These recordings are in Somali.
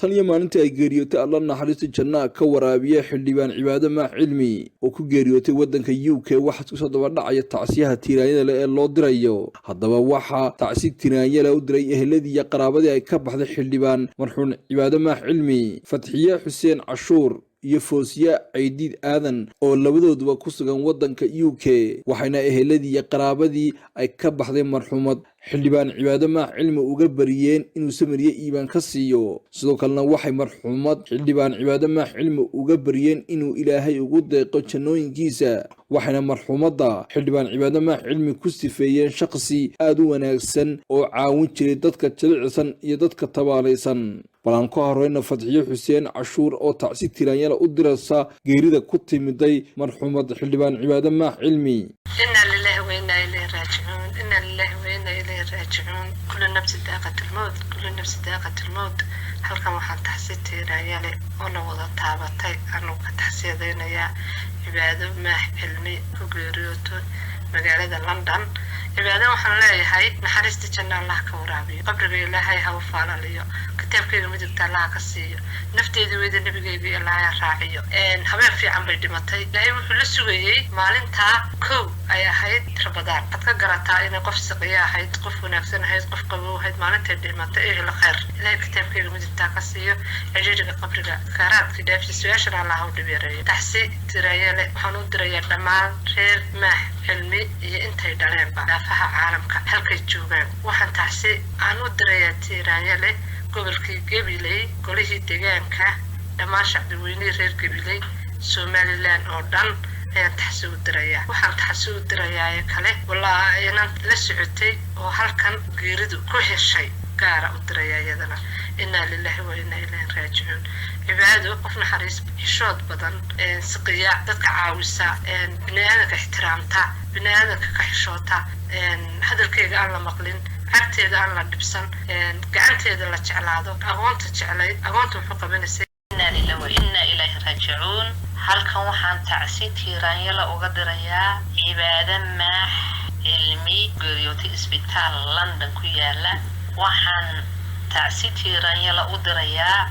Tan iyo maalintii ay geeriyootay, Alla naxariista jannaa ka waraabiya, Xildhibaan Cibaado Maax Cilmi oo ku geeriyootay waddanka UK, waxaa kusoo dabadhacaya tacsiyaha tiiraanyada leh ee loo dirayo. Haddaba waxaa tacsi tiiraanyale u diray eheladii iyo qaraabadii ay ka baxday xildhibaan marxuum Cibaado Maax Cilmi, Fatxiye Xuseen Cashuur iyo Foosiye Caydiid Aadan, oo labadooduba ku sugan waddanka UK. Waxayna eheladii iyo qaraabadii ay ka baxday marxuumad Xildhibaan Cibaado Maax Cilmi uga bariyeen inuu samiriye iibaan ka siiyo. Sidoo kalena waxay marxuumad Xildhibaan Cibaado Maax Cilmi uga bariyeen inuu Ilaahay ugu deeqo jannooyinkiisa. Waxayna marxuumadda Xildhibaan Cibaado Maax Cilmi ku sifeeyeen shaqsi aada u wanaagsan oo caawin jiray dadka jilicsan iyo dadka tabaalaysan. Bal aan ku horeyna Fadxiyo Xuseen Cashuur oo tacsi tiraanyala u diraysa geerida ku timiday marxuumad Xildhibaan Cibaado Maax Cilmi. إنا لله وإنا إليه راجعون، إنا لله وإنا إليه راجعون. كل نفس ذائقة الموت، كل نفس ذائقة الموت. Halkan waxaan taxsi tiiraanyale oo na wada taabatay anu ka taxsiyadaynayaa Cibaado Maax Cilmi ku geeriyooto magaalada London. Cibaado waxaan leeyahay, naxariista janna Allah ka waraabiyo, qabriga Ilaahay ha u faalaliyo, kitaabkeyga midigta Allah ka siiyo, nafteedii weyda nabigeyga Ilaahay ha raaciyo. Habeen fiican bay dhimatay. Ilaahay wuxuu la sugayey maalintaa kow ay ahayd Rabadaan. Waxaad ka garataa inay qof siqiya ahayd, qof wanaagsan ahayd, qof qabow ahayd maalintay dhimatay. Ehel khayr, Ilaahay kitaabkeyga midigtaa ka siiyo, cidhiidhiga qabriga kaaraadka dhaafsi, su-aashana Allah ha u dhib yareeyo. Taxsi tiraayale waxaan u dirayaa dhammaan reer Maax Cilmi iyo intay dhaleenba daafaha caalamka halkay joogaan. Waxaan taxsi aan u dirayaa tiiraanyale gobolkii Gabiley, golihii deegaanka, dhammaan shacbi weynihii reer Gabiley, Somaliland oo dhan ayaan taxsi u dirayaa. Waxaan taxsi u dirayaa kale walaa inan la socotay oo halkan geeridu ku heshay gaara u diraya iyadana. Inaa lilahi wa inaa ilahi raajicuun. Cibaado qof naxariis, xishood badan, siqiya, dadka caawisa, bini aadanka ixtiraamta, bini aadanka ka xishoota, hadalkeyga aan la maqlin, cagteeda aan la dhibsan, gacanteeda la jeclaado, aqoonta jeclayd, aqoonta wuxuu qabanaysay. Inaa lilah wa inaa ilaahi raajicuun. Halkan waxaan tacsi tiiraanyala uga dirayaa Cibaado Maax Cilmi, geeriyootay isbitaal London ku yaala. Waxaan tacsi tiiraanyala u dirayaa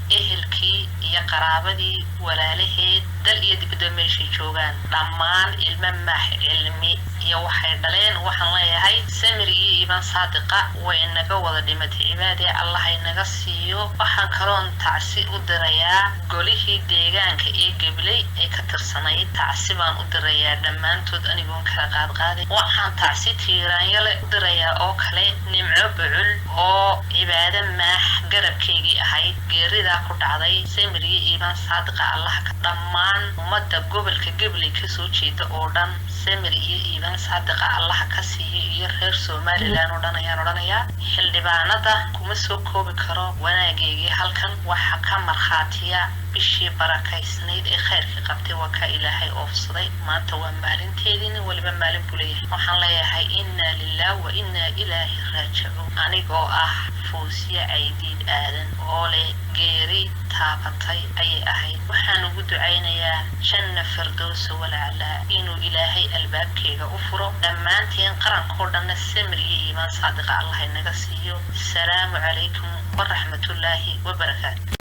ehelkii iyo qaraabadii, walaalaheed, dal iyo dibadda meeshay joogaan, dhammaan ilmo Maax Cilmi iyo waxay dhaleen. Waxaan leeyahay samir iyo iimaan saadiqa. Way naga wada dhimatay cibaadee, Allah inaga siiyo. Waxaan kaloon tacsi u dirayaa golihii deegaanka ee Gabley ee ka tirsanayd. Tacsi baan u dirayaa dhammaantood anigoon kala qaadqaaday. Waxaan tacsi tiiraanyale u dirayaa oo kale Nimco Bucul oo Cibaado Maax garabkaygii ahayd, geeridaa ku dhacday. Samir iyo iimaan saadiqa Allah. Dhammaan ummadda gobolka Gabley kasoo jeeda oo dhan samir iyo iimaan saadiqa Allah ka siiyo, iyo reer Somaliland oo dhan ayaan odhanayaa. Xildhibaanada kuma soo koobi karo wanaageygii. Halkan waxa ka markhaatiya bishii barakaysnayd ee khayrka qabtay waa kaa Ilaahay oofsaday. Maanta waa maalinteedii, nin waliba maalin buu leeyahay. Waxaan leeyahay inaa lilah wa inaa ilaahi raajicuun. Anigoo ah Foosiye Caydiid Aadan oo leh geeri taabatay ayay ahayd, waxaan ugu ducaynayaa janna firdowsa walaclaa inuu Ilaahay albaabkeyga u furo. Dhammaanteen qarankoo dhanna samir iyo iimaan saadiqa Allah inaga siiyo. Asalaamu calaykum waraxmatullaahi wabarakaatu.